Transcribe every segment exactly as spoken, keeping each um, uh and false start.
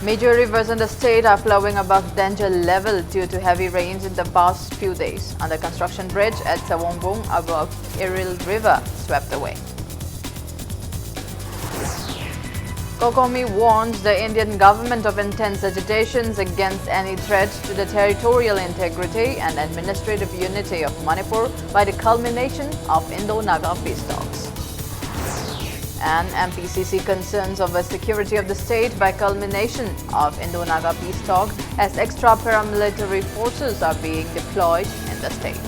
Major rivers in the state are flowing above danger level due to heavy rains in the past few days. Under construction bridge at Sawongbung above Iril River swept away. COCOMI warns the Indian government of intense agitations against any threat to the territorial integrity and administrative unity of Manipur by the culmination of Indo-Naga peace talks. And MPCC concerns over security of the state by culmination of Indo-Naga peace talk as extra paramilitary forces are being deployed in the state.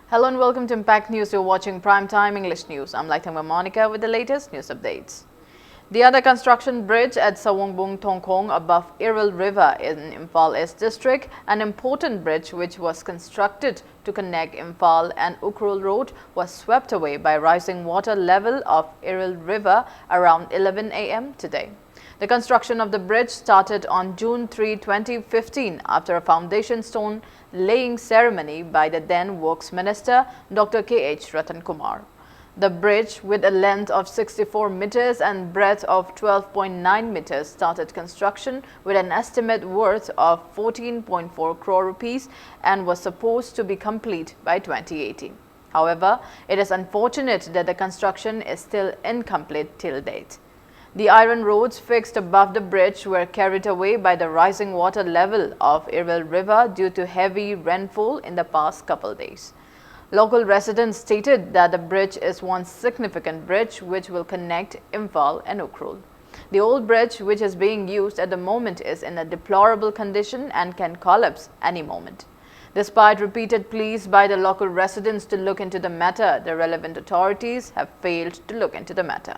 Hello and welcome to Impact News. You're watching Prime Time English News. I'm Laithangma Monica with the latest news updates. The under construction bridge at Sawongbung Thongkhong above Iril River in Imphal East District, an important bridge which was constructed to connect Imphal and Ukhrul Road, was swept away by rising water level of Iril River around eleven a m today. The construction of the bridge started on June three, twenty fifteen, after a foundation stone laying ceremony by the then Works Minister, Doctor K H Ratan Kumar. The bridge, with a length of sixty-four meters and breadth of twelve point nine meters, started construction with an estimate worth of fourteen point four crore rupees and was supposed to be complete by twenty eighteen. However, it is unfortunate that the construction is still incomplete till date. The iron rods fixed above the bridge were carried away by the rising water level of Iril River due to heavy rainfall in the past couple days. Local residents stated that the bridge is one significant bridge which will connect Imphal and Ukhrul. The old bridge, which is being used at the moment, is in a deplorable condition and can collapse any moment. Despite repeated pleas by the local residents to look into the matter, the relevant authorities have failed to look into the matter.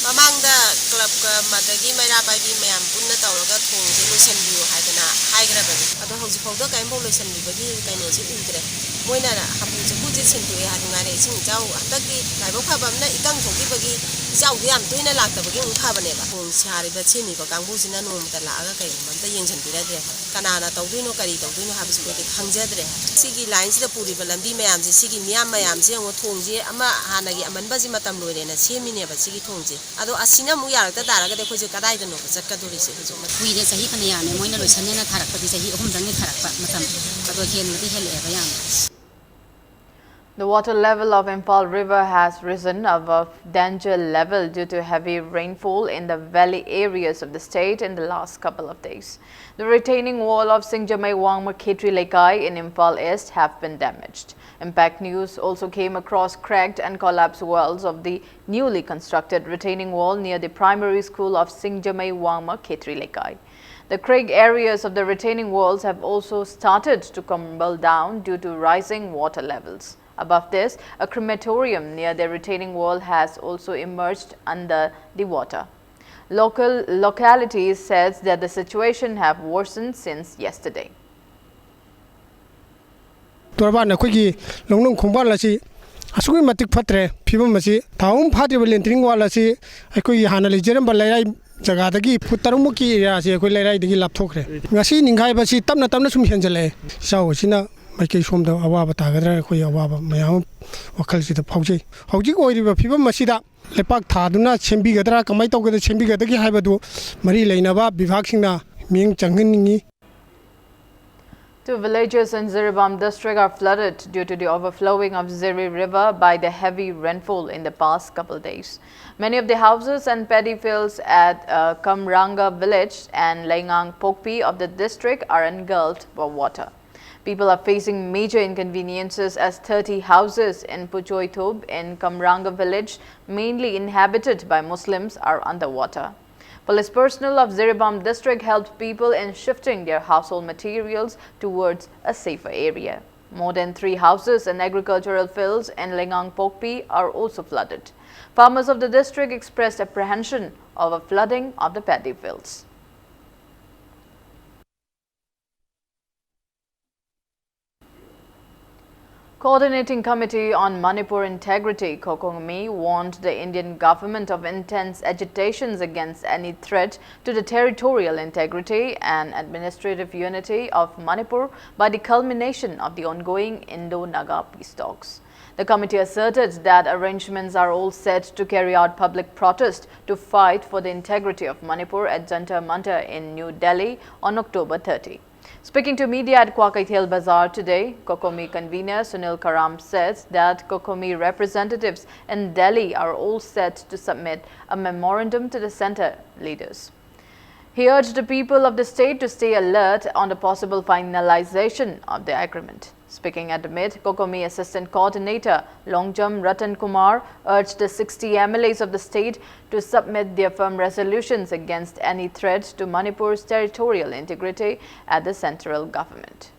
ꯃꯃꯥꯡꯗ ꯀ꯭ꯂꯕꯀ ꯑꯗꯒꯤ ꯃꯩꯔꯥ ꯄꯥꯏꯕꯤ ꯃꯌꯥꯝ ꯄꯨꯟꯅ ꯇꯧꯔꯒ ꯊꯣꯡꯁꯦ ꯂꯣꯏꯁꯟꯕꯤꯌꯨ ꯍꯥꯏꯗꯅ ꯍꯥꯏꯈ꯭ꯔꯕꯅꯤ꯫ ꯑꯗꯣ ꯍꯧꯖꯤꯛꯐꯥꯎꯗ ꯀꯔꯤꯝꯐꯥꯎ ꯂꯣꯏꯁꯟꯕꯤꯕꯒꯤ ꯀꯩꯅꯣꯁꯤ ꯎꯗ꯭ꯔꯦ꯫ ꯃꯣꯏꯅ ꯍꯥꯄꯨ ꯆꯦꯡꯀꯨꯁꯦ ꯁꯤꯟꯗꯣꯛꯑꯦ ꯍꯥꯏꯗꯨ ꯉꯥꯏꯔꯦ꯫ ꯏꯁꯤꯡ ꯏꯆꯥꯎ ꯍꯟꯗꯛꯇꯤ ꯂꯥꯏꯕꯛ ꯐꯕ ꯑꯃꯅ ꯏꯀꯪ ꯊꯣꯛꯈꯤꯕꯒꯤ ꯏꯆꯥꯎꯗꯤ ꯌꯥꯝ ꯇꯣꯏꯅ ꯂꯥꯛꯇꯕꯒꯤ ꯑꯃꯨꯛ ꯐꯕꯅꯦꯕ꯫ ꯊꯣꯡ ꯁꯥꯔꯤꯕ, ꯁꯦꯝꯃꯤꯕ ꯀꯥꯡꯕꯨꯁꯤꯅ ꯅꯣꯡꯃꯇ ꯂꯥꯛꯑꯒ ꯀꯩꯒꯨꯝꯕ ꯑꯝꯇ ꯌꯦꯡꯁꯤꯟꯕꯤꯔꯗ꯭ꯔꯦ ꯍꯥꯏꯕ꯫ ꯀꯅꯥꯅ ꯇꯧꯗꯣꯏꯅꯣ, ꯀꯔꯤ ꯇꯧꯗꯣꯏꯅꯣ ꯍꯥꯏꯕꯁꯤ ꯑꯩꯈꯣꯏꯗꯤ ꯈꯪꯖꯗ꯭ꯔꯦ ꯍꯥꯏꯕ꯫ ꯁꯤꯒꯤ ꯂꯥꯏꯟꯁꯤꯗ ꯄꯨꯔꯤꯕ ꯂꯝꯕꯤ ꯃꯌꯥꯝꯁꯦ, ꯁꯤꯒꯤ ꯃꯤꯌꯥꯝ ꯃꯌꯥꯝꯁꯦ ꯌꯦꯡꯉꯣ, ꯊꯣꯡꯁꯦ ꯑꯃ ꯍꯥꯟꯅꯒꯤ ꯑꯃꯟꯕꯁꯤ ꯃꯇꯝ ꯂꯣꯏꯔꯦꯅ ꯁꯦꯝꯃꯤꯅꯦꯕ ꯁꯤꯒꯤ ꯊꯣꯡꯁꯦ꯫ ꯑꯗꯣ ꯑꯁꯤꯅ ꯑꯃꯨꯛ ꯌꯥꯔꯛꯇ ꯇꯥꯔꯒꯗꯤ ꯑꯩꯈꯣꯏꯁꯦ ꯀꯗꯥꯏꯗꯅꯣꯕ ꯆꯠꯀꯗꯣꯔꯤꯁꯦ ꯍꯧꯖꯤꯛ? ꯀꯨꯏꯔꯦ, ꯆꯍꯤ ꯐꯅꯌꯥꯝꯅꯦ꯫ ꯃꯣꯏꯅ ꯂꯣꯏꯁꯟꯅꯦꯅ ꯊꯥꯔꯛꯄꯗꯤ ꯆꯍꯤ ꯑꯍꯨꯝꯗꯪꯅꯦ ꯊꯥꯔꯛꯄ ꯃꯇꯝ꯫ ꯑꯗꯣ ꯍꯦꯟꯕꯗꯤ ꯍꯦꯜꯂꯛꯑꯦꯕ ꯌꯥꯝꯅ꯫ The water level of Imphal River has risen above danger level due to heavy rainfall in the valley areas of the state in the last couple of days. The retaining wall of Singjamei Wangma Khetri Lekai in Imphal East have been damaged. Impact News also came across cracked and collapsed walls of the newly constructed retaining wall near the primary school of Singjamei Wangma Khetri Lekai. The creek areas of the retaining walls have also started to crumble down due to rising water levels. Above this, a crematorium near the retaining wall has also emerged under the water. Local localities says that the situation have worsened since yesterday. ꯇꯣꯔꯕꯥꯟ ꯑꯩꯈꯣꯏꯒꯤ ꯂꯧꯅꯨꯡ ꯈꯣꯡꯕꯥꯟ ꯑꯁꯤ ꯑꯁꯨꯛꯀꯤ ꯃꯇꯤꯛ ꯐꯠꯇ꯭ꯔꯦ꯫ ꯐꯤꯕꯝ ꯑꯁꯤ ꯊꯥ ꯑꯍꯨꯝ ꯐꯥꯗ꯭ꯔꯤꯕ ꯂꯦꯟꯇ꯭ꯔꯤꯡ ꯋꯥꯜ ꯑꯁꯤ ꯑꯩꯈꯣꯏꯒꯤ ꯍꯥꯟꯅ ꯂꯩꯖꯔꯝꯕ ꯂꯩꯔꯥꯏ ꯖꯒꯥꯗꯒꯤ ꯐꯨꯠ ꯇꯔꯨꯛꯃꯨꯛꯀꯤ ꯑꯦꯔꯤꯌꯥꯁꯤ ꯑꯩꯈꯣꯏ ꯂꯩꯔꯥꯏꯗꯒꯤ ꯂꯥꯞꯊꯣꯛꯈ꯭ꯔꯦ꯫ ꯉꯁꯤ ꯅꯤꯡꯈꯥꯏꯕꯁꯤ ꯇꯞꯅ ꯇꯞꯅ ꯁꯨꯝ ꯍꯦꯟꯖꯜꯂꯛꯑꯦ꯫ ꯏꯆꯥꯎ ꯑꯁꯤꯅ ꯃꯥꯏꯀꯩ ꯁꯣꯝꯗ ꯑꯋꯥꯕ ꯇꯥꯒꯗ꯭ꯔꯥ ꯑꯩꯈꯣꯏ ꯑꯋꯥꯕ ꯃꯌꯥꯝ ꯑꯃ ꯋꯥꯈꯜꯁꯤꯗ ꯐꯥꯎꯖꯩ꯫ ꯍꯧꯖꯤꯛ ꯑꯣꯏꯔꯤꯕ ꯐꯤꯕꯝ ꯑꯁꯤꯗ ꯂꯩꯄꯥꯛ ꯊꯥꯗꯨꯅ ꯁꯦꯝꯕꯤꯒꯗ꯭ꯔꯥ, ꯀꯃꯥꯏꯅ ꯇꯧꯒꯗ ꯁꯦꯝꯕꯤꯒꯗꯒꯦ ꯍꯥꯏꯕꯗꯨ ꯃꯔꯤ ꯂꯩꯅꯕ ꯕꯤꯚꯥꯒꯁꯤꯡꯅ ꯃꯤꯠꯌꯦꯡ ꯆꯪꯍꯟꯅꯤꯡꯏ꯫ Two villages in Jiribam district are flooded due to the overflowing of Ziri River by the heavy rainfall in the past couple days. Many of the houses and paddy fields at uh, Kamranga village and Leingang Pokpi of the district are engulfed by water. People are facing major inconveniences as thirty houses in Puchoitub in Kamranga village, mainly inhabited by Muslims, are underwater. Police personnel of Jiribam district helped people in shifting their household materials towards a safer area. More than three houses and agricultural fields in Lengang Pokpi are also flooded. Farmers of the district expressed apprehension over flooding of the paddy fields. Coordinating Committee on Manipur Integrity, COCOMI, warned the Indian government of intense agitations against any threat to the territorial integrity and administrative unity of Manipur by the culmination of the ongoing Indo-Naga peace talks. The committee asserted that arrangements are all set to carry out public protest to fight for the integrity of Manipur at Jantar Mantar in New Delhi on October thirty. Speaking to media at Kwakeithel Bazaar today, COCOMI convener Sunil Karam says that COCOMI representatives in Delhi are all set to submit a memorandum to the centre leaders. He urged the people of the state to stay alert on the possible finalization of the agreement. Speaking at the meet, COCOMI Assistant Coordinator Longjam Ratan Kumar urged the sixty M L As of the state to submit their firm resolutions against any threat to Manipur's territorial integrity at the central government.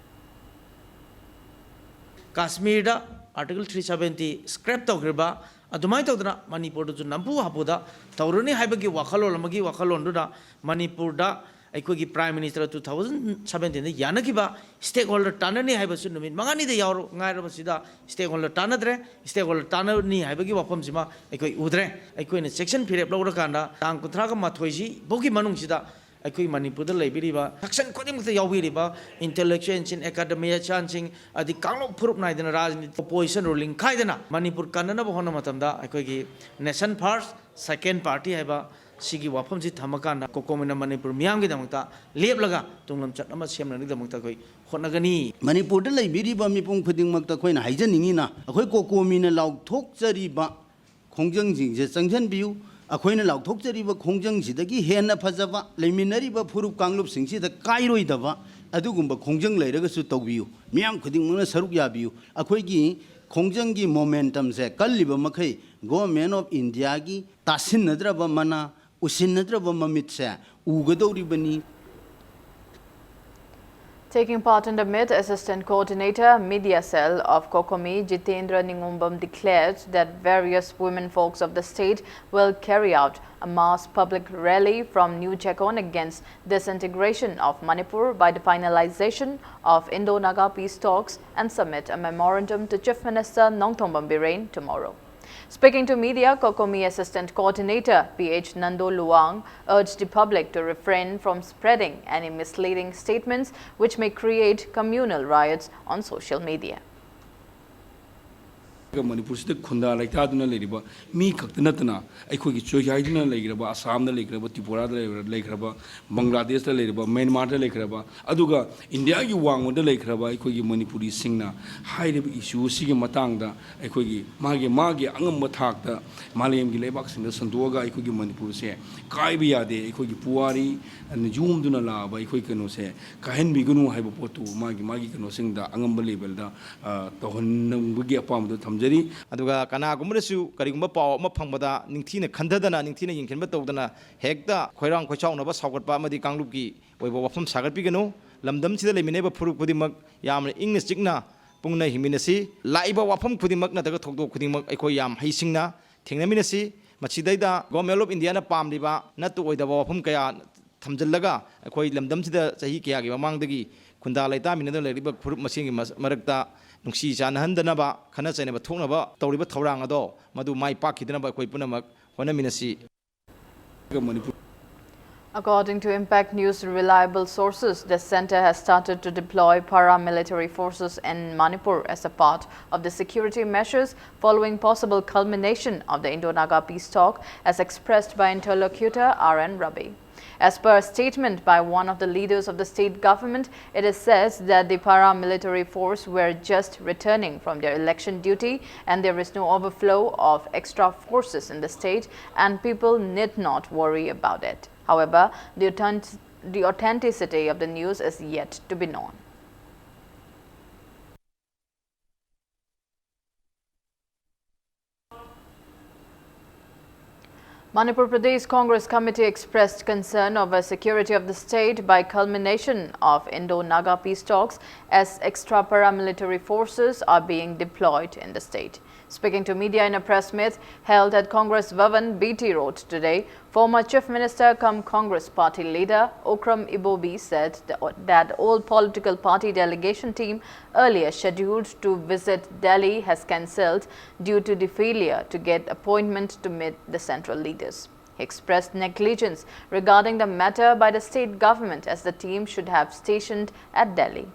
ꯀꯥꯁꯃꯤꯔꯗ article three seventy scrap ꯇꯧꯈ꯭ꯔꯤꯕ, ꯑꯗꯨꯃꯥꯏꯅ ꯇꯧꯗꯅ ꯃꯅꯤꯄꯨꯔꯗꯁꯨ ꯅꯝꯐꯨ ꯍꯥꯐꯨꯗ ꯇꯧꯔꯅꯤ ꯍꯥꯏꯕꯒꯤ ꯋꯥꯈꯜꯂꯣꯟ ꯑꯃꯒꯤ ꯋꯥꯈꯜꯂꯣꯟꯗꯨꯅ ꯃꯅꯤꯄꯨꯔꯗ ꯑꯩꯈꯣꯏꯒꯤ ꯄ꯭ꯔꯥꯏꯝ ꯃꯤꯅꯤꯁꯇꯔ ꯇꯨ ꯊꯥꯎꯖꯟ ꯁꯕꯦꯟꯇꯤꯟꯗ ꯌꯥꯅꯈꯤꯕ ꯁ꯭ꯇꯦꯛ ꯍꯣꯜꯗꯔ ꯇꯥꯟꯅꯅꯤ ꯍꯥꯏꯕꯁꯨ ꯅꯨꯃꯤꯠ ꯃꯉꯥꯅꯤꯗ ꯌꯥꯎꯔ ꯉꯥꯏꯔꯕꯁꯤꯗ ꯁ꯭ꯇꯦꯛ ꯍꯣꯜꯗꯔ ꯇꯥꯟꯅꯗ꯭ꯔꯦ꯫ ꯁ꯭ꯇꯦꯛ ꯍꯣꯜꯗꯔ ꯇꯥꯟꯅꯅꯤ ꯍꯥꯏꯕꯒꯤ ꯋꯥꯐꯝꯁꯤꯃ ꯑꯩꯈꯣꯏ ꯎꯗ꯭ꯔꯦ꯫ ꯑꯩꯈꯣꯏꯅ ꯆꯦꯛꯁꯤꯟ ꯐꯤꯔꯦꯞ ꯂꯧꯔꯀꯥꯟꯗ ꯇꯥꯡ ꯀꯨꯟꯊ꯭ꯔꯥꯒ ꯃꯥꯊꯣꯏꯁꯤ ꯐꯥꯎꯒꯤ ꯃꯅꯨꯡꯁꯤꯗ ꯑꯩꯈꯣꯏ ꯃꯅꯤꯄꯨꯔꯗ ꯂꯩꯕꯤꯔꯤꯕ ꯁꯦꯛꯁꯟ ꯈꯨꯗꯤꯡꯃꯛꯇ ꯌꯥꯎꯕꯤꯔꯤꯕ ꯏꯟꯇꯦꯂꯦꯛꯆꯨꯋꯦꯜꯁꯤꯡ, ꯑꯦꯀꯥꯗꯃꯤꯁꯤꯌꯥꯟꯁꯤꯡ, ꯑꯗꯤ ꯀꯥꯡꯂꯨꯞ ꯐꯨꯔꯨꯞ ꯅꯥꯏꯗꯅ ꯔꯥꯖꯅꯤꯇꯤ, ꯑꯣꯄꯣꯖꯤꯁꯟ ꯔꯨꯂꯤꯡ ꯈꯥꯏꯗꯅ ꯃꯅꯤꯄꯨꯔ ꯀꯟꯅꯅꯕ ꯍꯣꯠꯅꯕ ꯃꯇꯝꯗ ꯑꯩꯈꯣꯏꯒꯤ ꯅꯦꯁꯟ ꯐꯥꯔꯁ, ꯁꯦꯀꯦꯟ ꯄꯥꯔꯇꯤ ꯍꯥꯏꯕ ꯁꯤꯒꯤ ꯋꯥꯐꯝꯁꯤ ꯊꯝꯃꯀꯥꯟꯗ ꯀꯣꯀꯣꯃꯤꯅ ꯃꯅꯤꯄꯨꯔ ꯃꯤꯌꯥꯝꯒꯤꯗꯃꯛꯇ ꯂꯦꯞꯂꯒ ꯇꯨꯡꯂꯝꯆꯠ ꯑꯃ ꯁꯦꯝꯅꯕꯒꯤꯗꯃꯛꯇ ꯑꯩꯈꯣꯏ ꯍꯣꯠꯅꯒꯅꯤ꯫ ꯃꯅꯤꯄꯨꯔꯗ ꯂꯩꯕꯤꯔꯤꯕ ꯃꯤꯄꯨꯝ ꯈꯨꯗꯤꯡꯃꯛꯇ ꯑꯩꯈꯣꯏꯅ ꯍꯥꯏꯖꯅꯤꯡꯉꯤꯅ, ꯑꯩꯈꯣꯏ ꯀꯣꯀꯣꯃꯤꯅ ꯂꯥꯎꯊꯣꯛꯆꯔꯤꯕ ꯈꯣꯡꯖꯪꯁꯤꯡꯁꯦ ꯆꯪꯁꯤꯟꯕꯤꯌꯨ꯫ ꯑꯩꯈꯣꯏꯅ ꯂꯥꯎꯊꯣꯛꯆꯔꯤꯕ ꯈꯣꯡꯖꯪꯁꯤꯗꯒꯤ ꯍꯦꯟꯅ ꯐꯖꯕ, ꯂꯩꯃꯤꯟꯅꯔꯤꯕ ꯐꯨꯔꯨꯞ ꯀꯥꯡꯂꯨꯞꯁꯤꯡꯁꯤꯗ ꯀꯥꯏꯔꯣꯏꯗꯕ ꯑꯗꯨꯒꯨꯝꯕ ꯈꯣꯡꯖꯪ ꯂꯩꯔꯒꯁꯨ ꯇꯧꯕꯤꯌꯨ꯫ ꯃꯤꯌꯥꯝ ꯈꯨꯗꯤꯡꯃꯛꯅ ꯁꯔꯨꯛ ꯌꯥꯕꯤꯌꯨ꯫ ꯑꯩꯈꯣꯏꯒꯤ ꯈꯣꯡꯖꯪꯒꯤ ꯃꯣꯃꯦꯟꯇꯝꯁꯦ ꯀꯜꯂꯤꯕ ꯃꯈꯩ Government of Indiaꯒꯤ ꯇꯥꯁꯤꯟꯅꯗ꯭ꯔꯕ ꯃꯅꯥ, ꯎꯁꯤꯟꯅꯗ꯭ꯔꯕ ꯃꯃꯤꯠꯁꯦ ꯎꯒꯗꯧꯔꯤꯕꯅꯤ꯫ Taking part in the meet, Assistant Coordinator, Media Cell of COCOMI, Jitendra Ningumbam, declared that various women folks of the state will carry out a mass public rally from New Checkon against disintegration of Manipur by the finalization of Indo-Naga peace talks and submit a memorandum to Chief Minister Nongthombam Biren tomorrow. Speaking to media, COCOMI Assistant Coordinator P H Nando Luang urged the public to refrain from spreading any misleading statements which may create communal riots on social media. ꯃꯅꯤꯄꯨꯔꯁꯤꯗ ꯈꯨꯟꯗꯥ ꯂꯩꯇꯥꯗꯨꯅ ꯂꯩꯔꯤꯕ ꯃꯤ ꯈꯛꯇ ꯅꯠꯇꯅ, ꯑꯩꯈꯣꯏꯒꯤ ꯆꯣꯏꯈꯥꯏꯗꯨꯅ ꯂꯩꯈ꯭ꯔꯕ, ꯑꯁꯥꯝꯗ ꯂꯩꯈ꯭ꯔꯕ, ꯇ꯭ꯔꯤꯄꯨꯔꯥꯗ ꯂꯩꯈ꯭ꯔꯕ, ꯕꯪꯒ꯭ꯂꯥꯗꯦꯁꯇ ꯂꯩꯔꯤꯕ, ꯃ꯭ꯌꯥꯟꯃꯥꯔꯗ ꯂꯩꯈ꯭ꯔꯕ, ꯑꯗꯨꯒ ꯏꯟꯗꯤꯌꯥꯒꯤ ꯋꯥꯡꯃꯗ ꯂꯩꯈ꯭ꯔꯕ ꯑꯩꯈꯣꯏꯒꯤ ꯃꯅꯤꯄꯨꯔꯤꯁꯤꯡꯅ ꯍꯥꯏꯔꯤꯕ ꯏꯁꯨ ꯑꯁꯤꯒꯤ ꯃꯇꯥꯡꯗ ꯑꯩꯈꯣꯏꯒꯤ ꯃꯥꯒꯤ ꯃꯥꯒꯤ ꯑꯉꯝꯕ ꯊꯥꯛꯇ ꯃꯥꯂꯦꯝꯒꯤ ꯂꯩꯕꯥꯛꯁꯤꯡꯗ ꯁꯟꯗꯣꯛꯑꯒ ꯑꯩꯈꯣꯏꯒꯤ ꯃꯅꯤꯄꯨꯔꯁꯦ ꯀꯥꯏꯕ ꯌꯥꯗꯦ, ꯑꯩꯈꯣꯏꯒꯤ ꯄꯨꯋꯥꯔꯤ ꯌꯣꯝꯗꯨꯅ ꯂꯥꯛꯑꯕ ꯑꯩꯈꯣꯏ ꯀꯩꯅꯣꯁꯦ ꯀꯥꯏꯍꯟꯕꯤꯒꯅꯨ ꯍꯥꯏꯕ ꯄꯣꯠꯇꯨ ꯃꯥꯒꯤ ꯃꯥꯒꯤ ꯀꯩꯅꯣꯁꯤꯡꯗ ꯑꯉꯝꯕ ꯂꯦꯕꯦꯜꯗ ꯇꯧꯍꯟꯅꯤꯡꯕꯒꯤ ꯑꯄꯥꯝꯕꯗꯨ ꯊꯝꯖꯔꯤ꯫ ꯑꯗꯨꯒ ꯀꯅꯥꯒꯨꯝꯕꯅꯁꯨ ꯀꯔꯤꯒꯨꯝꯕ ꯄꯥꯎ ꯑꯃ ꯐꯪꯕꯗ ꯅꯤꯡꯊꯤꯅ ꯈꯟꯊꯗꯅ, ꯅꯤꯡꯊꯤꯅ ꯌꯦꯡꯁꯤꯟꯕ ꯇꯧꯗꯅ ꯍꯦꯛꯇ ꯈꯣꯏꯔꯥꯡ ꯈꯣꯏꯁꯥꯎꯅꯕ, ꯁꯥꯎꯒꯠꯄ ꯑꯃꯗꯤ ꯀꯥꯡꯂꯨꯞꯀꯤ ꯑꯣꯏꯕ ꯋꯥꯐꯝ ꯁꯥꯒꯠꯄꯤꯒꯅꯨ꯫ ꯂꯝꯗꯝꯁꯤꯗ ꯂꯩꯃꯤꯟꯅꯔꯤꯕ ꯐꯨꯔꯨꯞ ꯈꯨꯗꯤꯡꯃꯛ ꯌꯥꯝꯅ ꯏꯪꯅ ꯆꯤꯛꯅ ꯄꯨꯟꯅ ꯍꯤꯡꯃꯤꯟꯅꯁꯤ꯫ ꯂꯥꯛꯏꯕ ꯋꯥꯐꯝ ꯈꯨꯗꯤꯡꯃꯛ ꯅꯠꯇ꯭ꯔꯒ ꯊꯧꯗꯣꯛ ꯈꯨꯗꯤꯡꯃꯛ ꯑꯩꯈꯣꯏ ꯌꯥꯝ ꯍꯩꯁꯤꯡꯅ ꯊꯦꯡꯅꯃꯤꯟꯅꯁꯤ꯫ ꯃꯁꯤꯗꯩꯗ Government of Indiaꯅ ꯄꯥꯝꯂꯤꯕ ꯅꯠꯇ ꯑꯣꯏꯗꯕ ꯋꯥꯐꯝ ꯀꯌꯥ ꯊꯝꯖꯤꯜꯂꯒ ꯑꯩꯈꯣꯏ ꯂꯝꯗꯝꯁꯤꯗ ꯆꯍꯤ ꯀꯌꯥꯒꯤ ꯃꯃꯥꯡꯗꯒꯤ ꯈꯨꯟꯗꯥ ꯂꯩꯇꯥꯃꯤꯟꯅꯗꯨꯅ ꯂꯩꯔꯤꯕ ꯐꯨꯔꯨꯞ ꯃꯁꯦꯟꯒꯤ ꯃꯔꯛꯇ ꯅꯨꯡꯁꯤ ꯆꯥꯟꯅꯍꯟꯗꯅꯕ, ꯈꯠꯅ ꯆꯩꯅꯕ ꯊꯣꯛꯅꯕ ꯇꯧꯔꯤꯕ ꯊꯧꯔꯥꯡ ꯑꯗꯣ ꯃꯗꯨ ꯃꯥꯏ ꯄꯥꯛꯈꯤꯗꯅꯕ ꯑꯩꯈꯣꯏ ꯄꯨꯝꯅꯃꯛ ꯍꯣꯠꯅꯃꯤꯟꯅꯁꯤ꯫ According to Impact News reliable sources, the center has started to deploy paramilitary forces in Manipur as a part of the security measures following possible culmination of the Indo-Naga peace talk, as expressed by interlocutor R N Rabi. As per a statement by one of the leaders of the state government, it is said that the paramilitary force were just returning from their election duty and there is no overflow of extra forces in the state and people need not worry about it. However, the, authentic- the authenticity of the news is yet to be known. Manipur Pradesh Congress Committee expressed concern over security of the state by culmination of Indo-Naga peace talks as extra paramilitary forces are being deployed in the state. Speaking to media in a press meet held at Congress Bhavan, B T Road today, former Chief Minister cum Congress Party leader Okram Ibobi said th- that all political party delegation team earlier scheduled to visit Delhi has cancelled due to the failure to get appointment to meet the central leaders. He expressed negligence regarding the matter by the state government, as the team should have stationed at Delhi.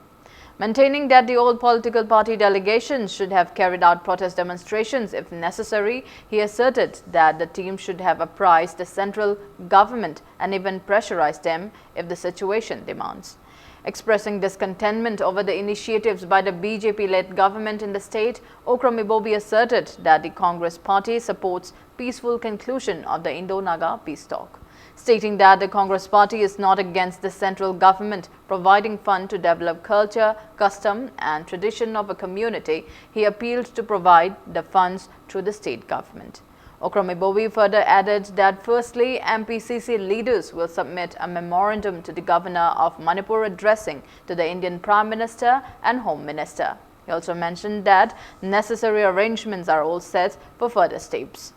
Maintaining that the all political party delegations should have carried out protest demonstrations if necessary, he asserted that the team should have apprised the central government and even pressurized them if the situation demands. Expressing discontentment over the initiatives by the B J P-led government in the state, Okram Ibobi asserted that the Congress party supports peaceful conclusion of the Indo-Naga peace talk. Stating that the Congress party is not against the central government providing fund to develop culture, custom and tradition of a community, he appealed to provide the funds through the state government. Okram Ibobi further added that firstly, M P C C leaders will submit a memorandum to the governor of Manipur addressing to the Indian Prime Minister and Home Minister. He also mentioned that necessary arrangements are all set for further steps.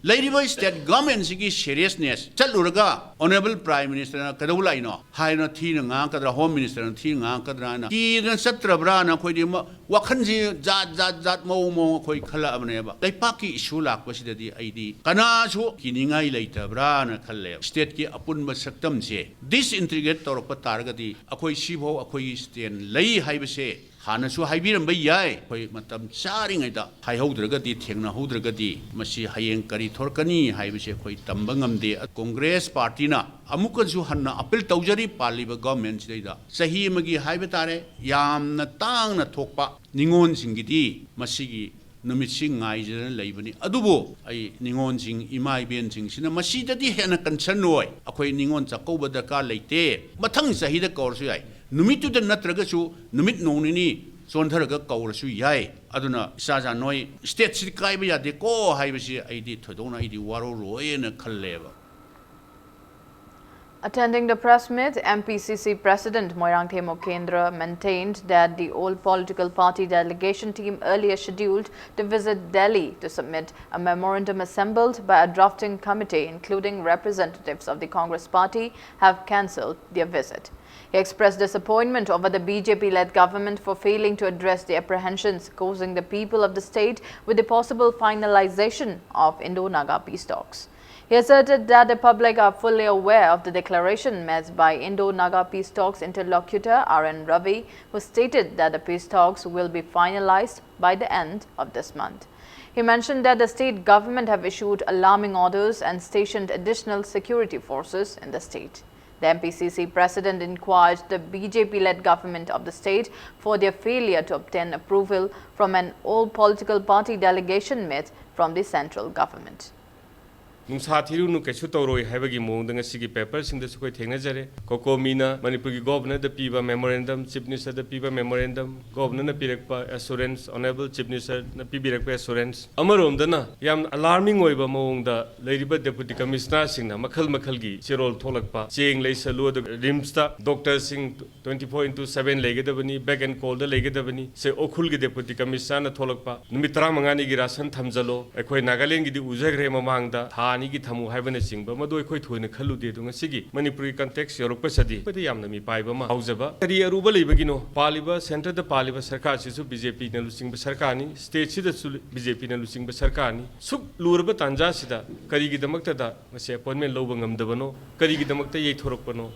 ꯂꯩꯔꯤꯕ state government ꯁꯤꯒꯤ seriousness ꯆꯠꯂꯨꯔꯒ Honourable Prime Minister ꯅ ꯀꯩꯗꯧ ꯂꯥꯛꯏꯅꯣ ꯍꯥꯏꯅ ꯊꯤꯅ ꯉꯥꯡꯉꯛꯀꯗ꯭ꯔꯥ, Home Minister ꯅ ꯊꯤꯅ ꯉꯥꯡꯉꯛꯀꯗ꯭ꯔꯥ ꯍꯥꯏꯅ ꯀꯤꯗꯅ ꯆꯠꯇ꯭ꯔꯕ꯭ꯔꯥꯅ ꯑꯩꯈꯣꯏꯗꯤ ꯃ- ꯋꯥꯈꯜꯁꯤ ꯖꯥꯠ ꯖꯥꯠ ꯖꯥꯠ ꯃꯑꯣꯡ ꯃꯑꯣꯡ ꯑꯩꯈꯣꯏ ꯈꯜꯂꯛꯑꯕꯅꯦꯕ꯫ ꯂꯩꯄꯥꯛꯀꯤ issue ꯂꯥꯛꯄꯁꯤꯗꯗꯤ ꯑꯩꯗꯤ ꯀꯅꯥꯁꯨ ꯀꯤꯅꯤꯡꯉꯥꯏ ꯂꯩꯇꯕ꯭ꯔꯥꯅ ꯈꯜꯂꯦꯕ꯫ State ꯀꯤ ꯑꯄꯨꯟꯕ ꯁꯛꯇꯝꯁꯦ disintegrate ꯇꯧꯔꯛꯄ ꯇꯥꯔꯒꯗꯤ ꯑꯩꯈꯣꯏ ꯁꯤꯐꯥꯎ ꯑꯩꯈꯣꯏꯒꯤ stand ꯂꯩ ꯍꯥꯏꯕꯁꯦ ꯍꯥꯟꯅꯁꯨ ꯍꯥꯏꯕꯤꯔꯝꯕ ꯌꯥꯏ꯫ ꯑꯩꯈꯣꯏ ꯃꯇꯝ ꯆꯥꯔꯤꯉꯩꯗ ꯍꯥꯏꯍꯧꯗ꯭ꯔꯒꯗꯤ, ꯊꯦꯡꯅꯍꯧꯗ꯭ꯔꯒꯗꯤ ꯃꯁꯤ ꯍꯌꯦꯡ ꯀꯔꯤ ꯊꯣꯔꯛꯀꯅꯤ ꯍꯥꯏꯕꯁꯤ ꯑꯩꯈꯣꯏ ꯇꯝꯕ ꯉꯝꯗꯦ꯫ Congress party ꯅ ꯑꯃꯨꯛꯀꯁꯨ ꯍꯟꯅ appeal ꯇꯧꯖꯔꯤ ꯄꯥꯜꯂꯤꯕ government ꯁꯤꯗꯩꯗ꯫ ꯆꯍꯤ ꯑꯃꯒꯤ ꯍꯥꯏꯕ ꯇꯥꯔꯦ, ꯌꯥꯝꯅ ꯇꯥꯡꯅ ꯊꯣꯛꯄ ꯅꯤꯉꯣꯜꯁꯤꯡꯒꯤꯗꯤ ꯃꯁꯤꯒꯤ ꯅꯨꯃꯤꯠꯁꯤ ꯉꯥꯏꯖꯗꯅ ꯂꯩꯕꯅꯤ꯫ ꯑꯗꯨꯕꯨ ꯑꯩ ꯅꯤꯉꯣꯜꯁꯤꯡ, ꯏꯃꯥ ꯏꯕꯦꯟꯁꯤꯡꯁꯤꯅ ꯃꯁꯤꯗꯗꯤ ꯍꯦꯟꯅ concern ꯑꯣꯏ꯫ ꯑꯩꯈꯣꯏ ꯅꯤꯉꯣꯜ ꯆꯥꯛꯀꯧꯕ ꯗꯔꯀꯥꯔ ꯂꯩꯇꯦ꯫ ꯃꯊꯪ ꯆꯍꯤꯗ ꯀꯧꯔꯁꯨ ꯌꯥꯏ꯫ ꯅꯨꯃꯤꯠꯇꯨꯗ ꯅꯠꯇ꯭ꯔꯒꯁꯨ ꯅꯨꯃꯤꯠ ꯅꯣꯡ ꯅꯤꯅꯤ ꯆꯣꯟꯊꯔꯒ ꯀꯧꯔꯁꯨ ꯌꯥꯏ꯫ ꯑꯗꯨꯅ ꯏꯆꯥ ꯏꯆꯥ ꯅꯣꯏ stateꯁꯤꯗꯤ ꯀꯥꯏꯕ ꯌꯥꯗꯦꯀꯣ ꯍꯥꯏꯕꯁꯤ ꯑꯩꯗꯤ ꯊꯣꯏꯗꯣꯛꯅ ꯑꯩꯗꯤ ꯋꯥꯔꯧꯔꯣꯏꯅ ꯈꯜꯂꯦꯕ꯫ Attending the press meet, M P C C President Moirangthem Mukhendra maintained that the all political party delegation team earlier scheduled to visit Delhi to submit a memorandum assembled by a drafting committee including representatives of the Congress party have cancelled their visit. He expressed disappointment over the B J P-led government for failing to address the apprehensions causing the people of the state with the possible finalization of Indo-Naga peace talks. He asserted that the public are fully aware of the declaration made by Indo-Naga peace talks interlocutor R N Ravi, who stated that the peace talks will be finalized by the end of this month. He mentioned that the state government have issued alarming orders and stationed additional security forces in the state. The M P C C president inquired the B J P-led government of the state for their failure to obtain approval from an all political party delegation met from the central government. ꯅꯨꯡꯁꯥ ꯊꯤꯔꯨꯅꯨ, ꯀꯩꯁꯨ ꯇꯧꯔꯣꯏ ꯍꯥꯏꯕꯒꯤ ꯃꯑꯣꯡꯗ ꯉꯁꯤꯒꯤ ꯄꯦꯄꯔꯁꯤꯡꯗꯁꯨ ꯑꯩꯈꯣꯏ ꯊꯦꯡꯅꯖꯔꯦ꯫ ꯀꯣꯀꯣꯃꯤꯅ ꯃꯅꯤꯄꯨꯔꯒꯤ ꯒꯣꯚꯔꯅꯔꯗ ꯄꯤꯕ ꯃꯦꯃꯣꯔꯦꯟꯗꯝ, ꯆꯤꯐ ꯃꯤꯅꯤꯁꯇꯔꯗ ꯄꯤꯕ ꯃꯦꯃꯣꯔꯦꯟꯗꯝ, ꯒꯣꯚꯔꯅꯔꯅ ꯄꯤꯔꯛꯄ ꯑꯦꯁꯨꯔꯦꯟꯁ, ꯑꯣꯅꯔꯦꯕꯜ ꯆꯤꯐ ꯃꯤꯅꯤꯁꯇꯔꯅ ꯄꯤꯕꯤꯔꯛꯄ ꯑꯦꯁꯨꯔꯦꯟꯁ, ꯑꯃꯔꯣꯝꯗꯅ ꯌꯥꯝ ꯑꯂꯥꯔꯃꯤꯡ ꯑꯣꯏꯕ ꯃꯑꯣꯡꯗ ꯂꯩꯔꯤꯕ ꯗꯦꯄꯨꯇꯤ ꯀꯃꯤꯁꯅꯔꯁꯤꯡꯅ ꯃꯈꯜ ꯃꯈꯜꯒꯤ ꯆꯦꯔꯣꯜ ꯊꯣꯛꯂꯛꯄ, ꯆꯦꯡ ꯂꯩꯁꯜꯂꯨ, ꯑꯗꯨꯒ ꯔꯤꯝꯁꯇ ꯗꯣꯛꯇꯔꯁꯤꯡ twenty four into seven ꯂꯩꯒꯗꯕꯅꯤ, back and callꯗ ꯂꯩꯒꯗꯕꯅꯤ꯫ ꯁꯦ, ꯎꯈ꯭ꯔꯨꯜꯒꯤ ꯗꯦꯄꯨꯇꯤ ꯀꯃꯤꯁꯅꯔꯅ ꯊꯣꯛꯂꯛꯄ, ꯅꯨꯃꯤꯠ ꯇꯔꯥꯃꯉꯥꯅꯤꯒꯤ ꯔꯥꯁꯟ ꯊꯝꯖꯜꯂꯣ, ꯑꯩꯈꯣꯏ ꯅꯥꯒꯥꯂꯦꯟꯒꯤꯗꯤ ꯎꯖꯈ꯭ꯔꯦ ꯃꯃꯥꯡꯗ, ꯊꯥ ꯑꯅꯤꯒꯤ ꯊꯝꯃꯨ ꯍꯥꯏꯕꯅꯆꯤꯡꯕ, ꯃꯗꯨ ꯑꯩꯈꯣꯏ ꯊꯣꯏꯅ ꯈꯜꯂꯨꯗꯦ꯫ ꯑꯗꯣ ꯉꯁꯤꯒꯤ ꯃꯅꯤꯄꯨꯔꯒꯤ ꯀꯟꯇꯦꯛꯁ ꯌꯧꯔꯛꯄꯁꯤꯗꯤ ꯑꯩꯈꯣꯏꯗ ꯌꯥꯝꯅ ꯃꯤꯄꯥꯏꯕ ꯑꯃ ꯐꯥꯎꯖꯕ꯫ ꯀꯔꯤ ꯑꯔꯨꯕ ꯂꯩꯕꯒꯤꯅꯣ? ꯄꯥꯜꯂꯤꯕ, ꯁꯦꯟꯇꯔꯗ ꯄꯥꯜꯂꯤꯕ ꯁꯔꯀꯥꯔꯁꯤꯁꯨ ꯕꯤ ꯖꯦ ꯄꯤꯅ ꯂꯨꯆꯤꯡꯕ ꯁꯔꯀꯥꯔꯅꯤ, ꯁ꯭ꯇꯦꯠꯁꯤꯗꯁꯨ ꯕꯤ ꯖꯦ ꯄꯤꯅ ꯂꯨꯆꯤꯡꯕ ꯁꯔꯀꯥꯔꯅꯤ꯫ ꯁꯨꯛ ꯂꯨꯔꯕ ꯇꯥꯟꯖꯥꯁꯤꯗ ꯀꯔꯤꯒꯤꯗꯃꯛꯇꯗ ꯃꯁꯤ ꯑꯦꯄꯣꯏꯟꯃꯦꯟ ꯂꯧꯕ ꯉꯝꯗꯕꯅꯣ? ꯀꯔꯤꯒꯤꯗꯃꯛꯇ ꯌꯩꯊꯣꯔꯛꯄꯅꯣ?